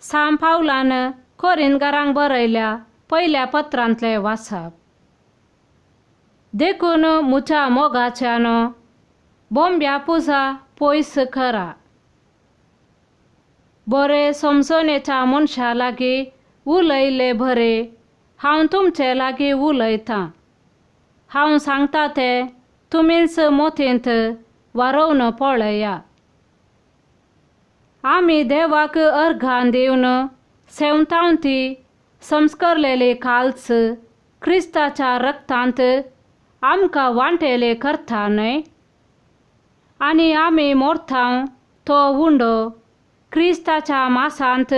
सांत पावलान कोरिंतकारांक बरयल्या पयल्या पत्रांतलें वाचप. देखून म्हज्या मोगाच्यान बोंब्या पुजा पयस करा. बरे समजणेच्या मनशा लागीं उलयले बरें हांव तुमचे लागीं उलयतां. हांव सांगता तें तुमीच मोतींत वारोवन पळया. आमी देवाक अर्घां दिवन सेवतांव ती संस्कारलेली काल्स क्रिस्ताच्या रक्तांत आमकां वांटेले करता न्हय? आनी आमी मोरतांव तो उंडो क्रिस्ताच्या मासांत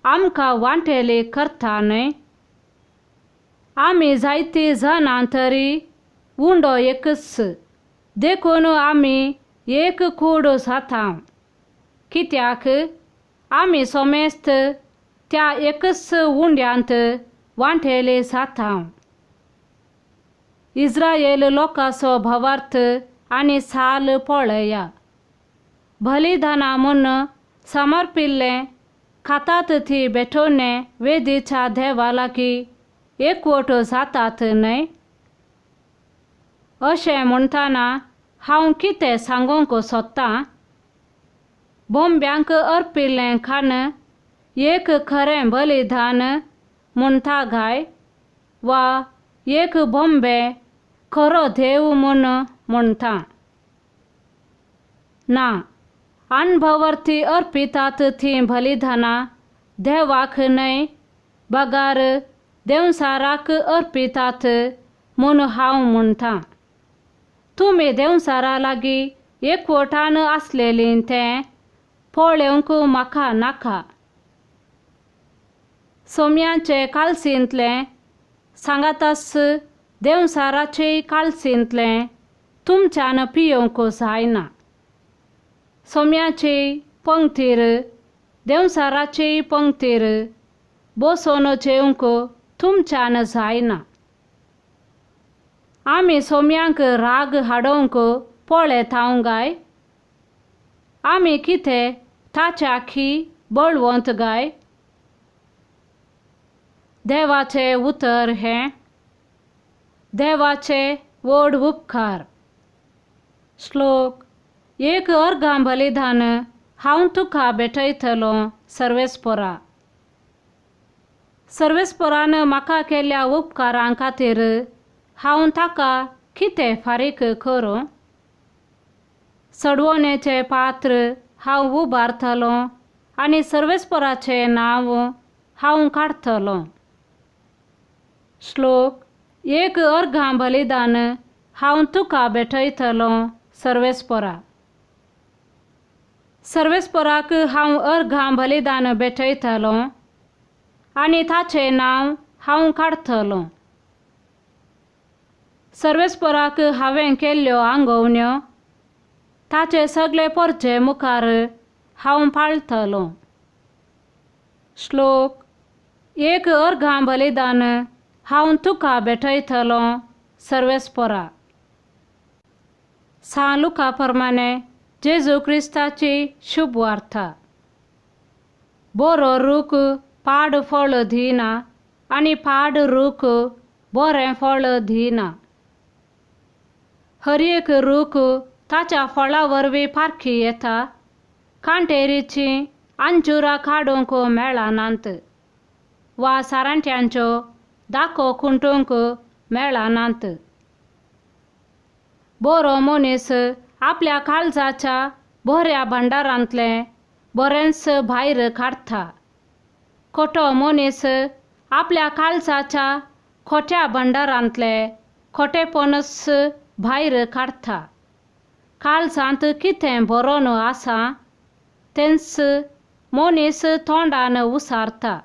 आमकां वांटेले करता न्हय? आमी जायतीं जाणां तरी उंडो एकच, देखून आमी एक कूड जाता. कित्याक आमी सोमेस्त त्या एकच उंड्यांत वांटेले जाता. इस्रायल लोकांचो भावार्थ आनी साल पळया. बलिदानां म्हूण समर्पिल्लें खातात ती भेटवणे वेदीच्या देवा लागीं एकवट जातात न्हय? अशें म्हणटना हांव कितें सांगूंक सोदतां? बोंब्यांक अर्पिल्लें खाण एक खरें बलिदान म्हणटा काय वा एक बोंबे खरो देव म्हूण म्हणटा? ना, अणभवर्ती अर्पितात तीं बलिदानां देवाक न्हय बगार देंवचाराक अर्पितात म्हूण हांव म्हणटा. तुमी देंवचारा लागीं एकवटान आसलेलीं तें पळोवंक म्हाका नाका. सोम्याचे कालसींतलें सांगाताच देंवचाराचेय कालसींतलें तुमच्यान पियोवंक जायना. सोम्याचे पंक्तीर देंवचाराचेय पंक्तीर बसून जेवंक तुमच्यान जायना. आमी सोम्यांक राग हाडोवंक पळयतांव काय? आमी कितें ताच्याकी बळवंत काय? देवाचें उतर हें देवाचे व्हड उपकार. श्लोक एक अर्घां बलिदान हांव तुका भेटयतलो सर्वेस्पोरा. सर्वेस्पोरान म्हाका केल्ल्या उपकारां खातीर हांव ताका कितें फारीक करूं? चडवणेचें पात्र हांव उबारतलो आनी सर्वेस्पोराचें नांव हांव काडटलो. श्लोक एक अर्घां बलिदान हांव तुका भेटयतलो सर्वेस्पोरा. सर्वेस्पोराक हांव अर्घां बलिदान भेटयतलो आनी ताचें नांव हांव काडटलो. सर्वेस्पोराक हांवें केल्ल्यो आंगोवण्यो ताचे सगळे पोरचे मुखार हांव पाळटलो. श्लोक एक अर्घां बलिदान हांव तुका भेटयतलो सर्वेस्पोरा. सांत लुका प्रमाणे जेजू क्रिस्ताची शुभवार्ता. बरो रूख पाड फळ दिना आनी पाड रूख बरें फळ दिना. हर एक रूख ताच्या फळा वरवीं पारखी येता. कांटेरीचीं अंजुरां काडूंक मेळनात वा सारांट्यांच्यो दाको खुंटूंक मेळनात. बरो मनीस आपल्या काळजाच्या बऱ्या भांडारांतलें बरेंच भायर काडटा. खोटो मनीस आपल्या काळजाच्या खोट्या भांडारांतलें खोटेपणच भायर काडटा. काळजांत कितें बरोवन आसा तेंच मनीस तोंडान उसारता.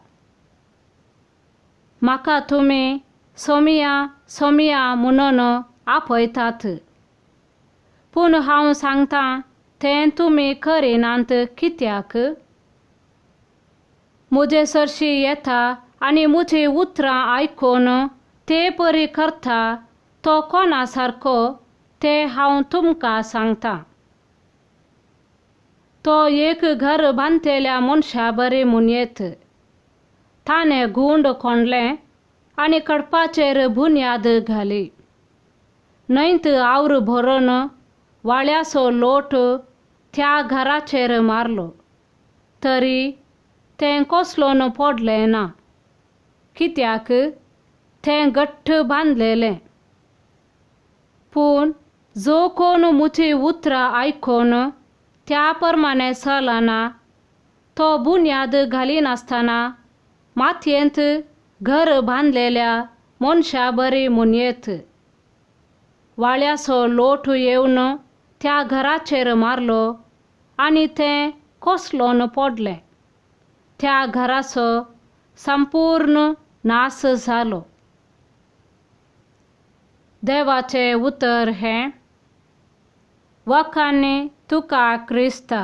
म्हाका तुमी सोमिया सोमिया म्हणून आपयतात, पूण हांव सांगतां तें तुमी करिनात कित्याक? म्हजे सरशी येता आनी म्हजीं उतरां आयकून ते परी करता तो कोणा सारको तें हांव तुमकां सांगतां. तो एक घर बांदतल्या मनशा बरी म्हूण येत. ताणें गुंड कोंडलें आनी कडपाचेर बुन्याद घाली. न्हंयत आवर भरून वाळ्याचो लोट त्या घराचेर मारलो तरी तें कोसलोन पडलें ना, कित्याक तें घट्ट बांदलेलें. पूण जो कोण म्हजी उतरां आयकून त्या प्रमाणें चलना तो बुन्याद घालिनासतना मातयेंत घर बांदलेल्या मनशा बरी म्हूण येत. वाळ्याचो लोट येवन त्या घराचेर मारलो आनी तें कोसलोन पडलें. त्या घराचो संपूर्ण नाश जालो. देवाचें उतर हें. वखानी तुका क्रिस्ता.